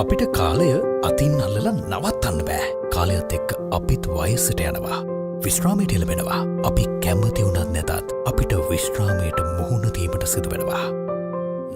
අපිට කාලය අතින් අල්ලලා නවත්තන්න බෑ. කාලයත් එක්ක අපිත් වයසට යනවා. විශ්‍රාමයට එළඹෙනවා. අපි කැමති වුණත් නැතත් අපිට විශ්‍රාමයට මුහුණ දීමට සිදු වෙනවා.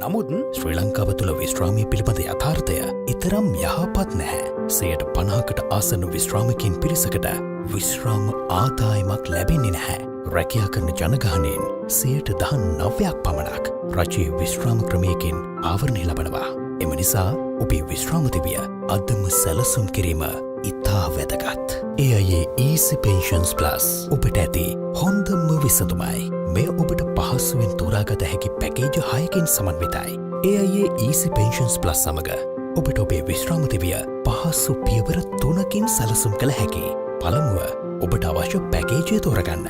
නමුත් ශ්‍රී ලංකාව තුළ විශ්‍රාමය පිළිබඳ යථාර්ථය එතරම් යහපත් නැහැ. 50%කට ආසන්න විශ්‍රාමිකයින් පිරිසකට විශ්‍රාම ආදායමක් ලැබෙන්නේ නැහැ. රැකියා කරන ජනගහනයෙන් 19%ක් පමණක් රජයේ විශ්‍රාම ක්‍රමයකින් ආවරණය ලබනවා. එම නිසා ඔබේ විශ්‍රාම දිවිය අදම සැලසුම් කිරීම ඉතා වැදගත්. AIA Easy Pensions Plus ඔබට ඇති හොඳම විසඳුමයි. මෙය ඔබට පහසුවෙන් තෝරාගත හැකි package හයකින් සමන්විතයි. AIA Easy Pensions Plus සමග ඔබට ඔබේ විශ්‍රාම දිවිය පහසු පියවර තුනකින් සැලසුම් කළ හැකි. පළමුව, ඔබට අවශ්‍ය පැකේජය තෝරගන්න.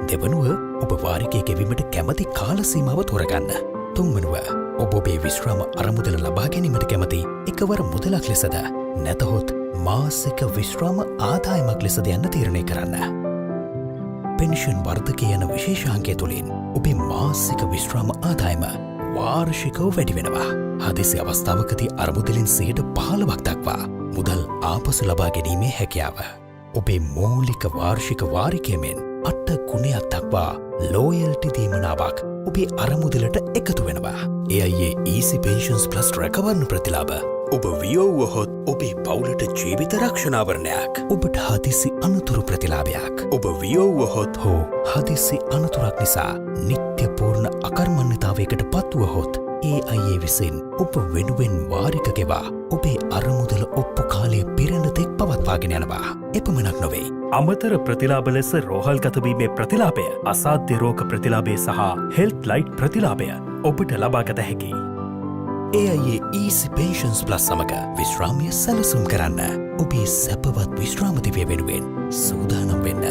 දෙවනුව, ඔබ වාරිකය ගෙවීමට කැමති කාල සීමාව තෝරගන්න. තුන්වනුව, ඔබ ඔබේ විශ්‍රාම අරමුදල ලබා ගැනීමට කැමති එකවර මුදලක් ලෙසද නැතහොත් මාසික විශ්‍රාම ආදායමක් ලෙසද යන්න තීරණය කරන්න. පෙන්ෂන් වර්ධකය යන විශේෂාංකය තුළින් ඔබේ මාසික විශ්‍රාම ආදායම වාර්ෂිකව වැඩි වෙනවා. හදිසි අවස්ථාවකදී අරමුදලින් 15%ක් දක්වා මුදල් ආපසු ලබා ගැනීමේ හැකියාව. ඔබේ මූලික වාර්ෂික වාරිකය මෙන් අට ගුණයක් දක්වා ලෝයල්ටි දීමනාවක් ඔබේ අරමුදලට එකතු වෙනවා. AIA Easy Pensions Plus රැකවරණ ප්‍රතිලාභ. ඔබ වියෝ වුවහොත් ඔබේ පවුලට ජීවිත රක්ෂණාවරණයක්. ඔබට හදිසි අනතුරු ප්‍රතිලාභයක්. ඔබ වියෝ වුවහොත් හෝ හදිසි අනතුරක් නිසා නිත්‍ය පූර්ණ අකර්මණ්‍යතාවයකට පත්වුවහොත් AIA විසින් ඔබ වෙනුවෙන් වාරික ගෙවා ඔබේ අරමුදල ඔප්පු කාලය පිරෙන තෙක් පවත්වාගෙන යනවා. එපමණක් නොවේ. අමතර ප්‍රතිලාභ ලෙස රෝහල්ගතවීමේ ප්‍රතිලාභය, අසාධ්‍ය රෝග ප්‍රතිලාභය සහ හෙල්ත් ලයිට් ප්‍රතිලාභය ඔබට ලබාගත හැකි. AIA Easy Pensions Plus සමග විශ්‍රාමය සැලසුම් කරන්න. ඔබේ සැපවත් විශ්‍රාම දිවිය වෙනුවෙන් සූදානම් වෙන්න.